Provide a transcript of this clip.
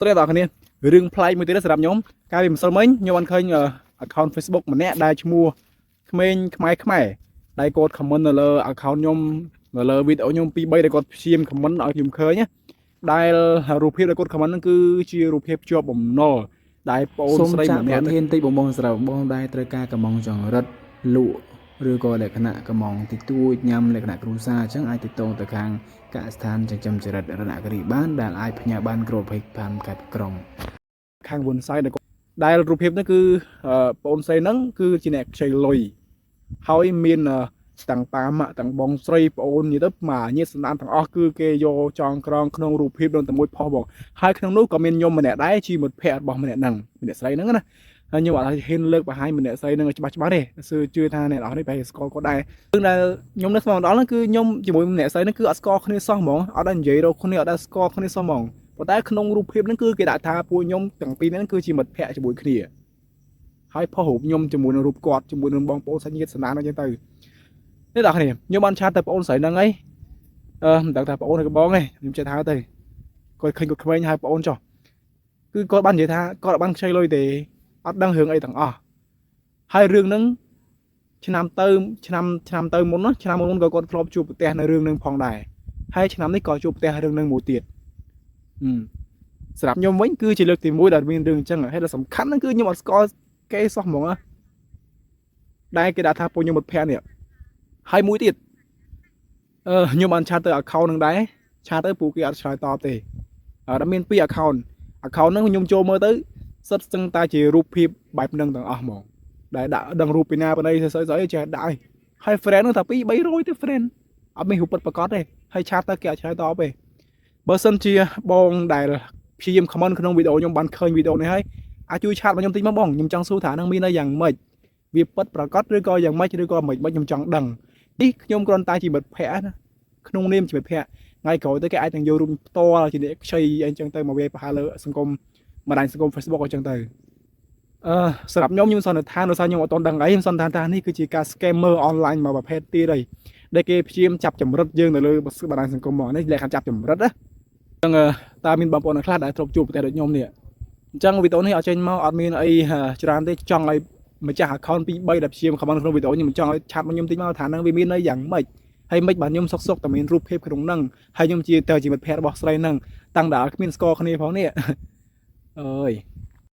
ស្រីបងប្អូនរឿងប្លែកមួយទៀតសម្រាប់ខ្ញុំកាលពីម្សិលមិញខ្ញុំបានឃើញ account Facebook ម្នាក់ដែលឈ្មោះក្មេងខ្មែរខ្មែរដែលគាត់ comment នៅលើ account ខ្ញុំនៅលើវីដេអូខ្ញុំ2 3ដែលគាត់ព្យាយាម comment ឲ្យខ្ញុំឃើញណាដែលរូបភាពដែលគាត់ comment ហ្នឹងគឺជារូបភាពជាប់បំណុលដែលបងអូន សូម ស្រី ចាក់ ម្នាក់ ប្រធានតិចបងបងសម្រាប់បងដែលត្រូវការកំងចង្រិតលក់ឬក៏លក្ខណៈកំងតិចតួចញ៉ាំលក្ខណៈគ្រួសារអញ្ចឹងអាចទាក់ទងទៅខាងកសិដ្ឋានចិញ្ចឹមចរិតរតនគិរីបានដែលអាចផ្ញើបានគ្រប់25ខេត្តក្រុង ខាងវុនសៃដែលគាត់ដែលរូបភាពហ្នឹងគឺបងអូនស្រីហ្នឹងគឺជាអ្នកខ្ចីលុយហើយមានទាំងប៉ាម៉ាក់ទាំងបងស្រីប្អូននិយាយទៅមកញាតិសន្តានទាំងអស់គឺគេយកចងក្រងក្នុងរូបភាពនឹងតែមួយផុសបងហើយក្នុងនោះក៏មានខ្ញុំម្នាក់ដែរជាមិត្តភ័ក្តិរបស់ម្នាក់ហ្នឹងម្នាក់ស្រីហ្នឹងណាហើយខ្ញុំអត់ហ៊ានលើកបង្ហាញម្នាក់ស្រីហ្នឹងឲ្យច្បាស់ច្បាស់ទេសឺជឿថាអ្នកនរនេះប្រហែលស្គាល់គាត់ដែររឿងដែលខ្ញុំនៅស្មានដល់ហ្នឹងគឺខ្ញុំជាមួយម្នាក់ស្រីហ្នឹងគឺអត់ស្គាល់គ្នាសោះហ្មងអត់ដែលនិយាយរកគ្នាអត់ដែលស្គាល់គ្នាសោះហ្មងប៉ុន្តែក្នុងរូបភាពហ្នឹងគឺគេដាក់ថាពួកខ្ញុំទាំងពីរហ្នឹងគឺជាមិត្តភ័ក្តិជាមួយគ្នាហើយផុសរូបខ្ញុំជាមួយនឹងរូបគាត់ជាមួយនឹងបងប្អូនសាច់ញាតិសន្តានអញ្ចឹងទៅនេះដល់គ្នាខ្ញុំបាន chat ទៅបងប្អូនស្រីហ្នឹងអីអឺមិនដឹងថាបងប្អូនឬក៏បងទេខ្ញុំចេះថាទៅគាត់ឃើញគាត់ក្មេងហើយបងប្អូនចុះគឺគាត់បាននិយាយថាគាត់អត់បានខ្ចីលុយទេអត់ដឹងរឿងអីទាំងអស់ហើយរឿងហ្នឹងឆ្នាំទៅឆ្នាំឆ្នាំទៅមុនណាឆ្នាំមុនក៏គាត់ធ្លាប់ជួបប្រទះនៅរឿងហ្នឹងផងដែរហើយឆ្នាំនេះក៏ជួបប្រទះរឿងហ្នឹងមួយទៀតអឺសម្រាប់ខ្ញុំវិញគឺជាលើកទី1ដែលមានរឿងអញ្ចឹងហើយដែលសំខាន់ហ្នឹងគឺខ្ញុំអត់ស្គាល់គេសោះហ្មងណាដែលគេដាក់ថាពួកខ្ញុំមិត្តភក្តិនេះហើយមួយទៀតអឺខ្ញុំបាន chat ទៅ account ហ្នឹងដែរ chat ទៅពួកគេអត់ឆ្លើយតបទេអត់មាន2 account account ហ្នឹងខ្ញុំចូលមើលទៅសិតស្ទឹងតែជារូបភាពបែបហ្នឹងទាំងអស់ហ្មងដែលដាក់ដឹងរូបពីណាពីណីស្អីស្អីចេះដាក់ហើយ friend ហ្នឹងតែ2 300ទេ friend អត់មានរូបពិតប្រាកដទេហើយ chat ទៅគេអត់ឆ្លើយតបទេបើសិនជាបងដែលព្យាយាម comment ក្នុងវីដេអូខ្ញុំបានឃើញវីដេអូនេះហើយអាចជួយ chat មកខ្ញុំតិចមកបងខ្ញុំចង់សួរថានឹងមានន័យយ៉ាងម៉េចវាពិតប្រាកដឬក៏យ៉ាងម៉េចឬក៏មិនម៉េចខ្ញុំចង់ដឹងនេះខ្ញុំគ្រាន់តែជាមិត្តភក្តិណាក្នុងនាមជាមិត្តភក្តិថ្ងៃក្រោយទៅគេអាចនឹងយករូបផ្ទាល់ជាអ្នកខ្ចីអីចឹងទៅមកវាយប្រហារលើសង្គមបណ្ដាញសង្គម Facebook អញ្ចឹងទៅអឺសម្រាប់ខ្ញុំខ្ញុំសន្និដ្ឋានដោយសារខ្ញុំអត់ទាន់ដឹងអីខ្ញុំសន្និដ្ឋានថានេះគឺជាការ scammer online មួយប្រភេទទៀតហើយដែលគេព្យាយាមចាប់ចម្រិតយើងនៅលើបណ្ដាញសង្គមមកនេះលក្ខណៈចាប់ចម្រិតណាអញ្ចឹងតើមានបងប្អូនខ្លះដែលធ្លាប់ជួបប្រទះដូចខ្ញុំនេះអញ្ចឹងវីដេអូនេះអត់ចេញមកអត់មានអីច្រើនទេចង់ឲ្យម្ចាស់ account 2 3ដែលព្យាយាម comment ក្នុងវីដេអូខ្ញុំចង់ឲ្យ chat មកខ្ញុំតិចមកថានឹងវាមានន័យយ៉ាងម៉េចហើយមិនបាទខ្ញុំសុកសុកតែមានរូបភាពក្នុងហ្នឹងហើយខ្ញុំជាទៅជាមិត្តភ័ក្តិរបស់ស្រីហ្នឹងតាំងតែគ្មានស្គាល់គ្នាផងនេះអើយ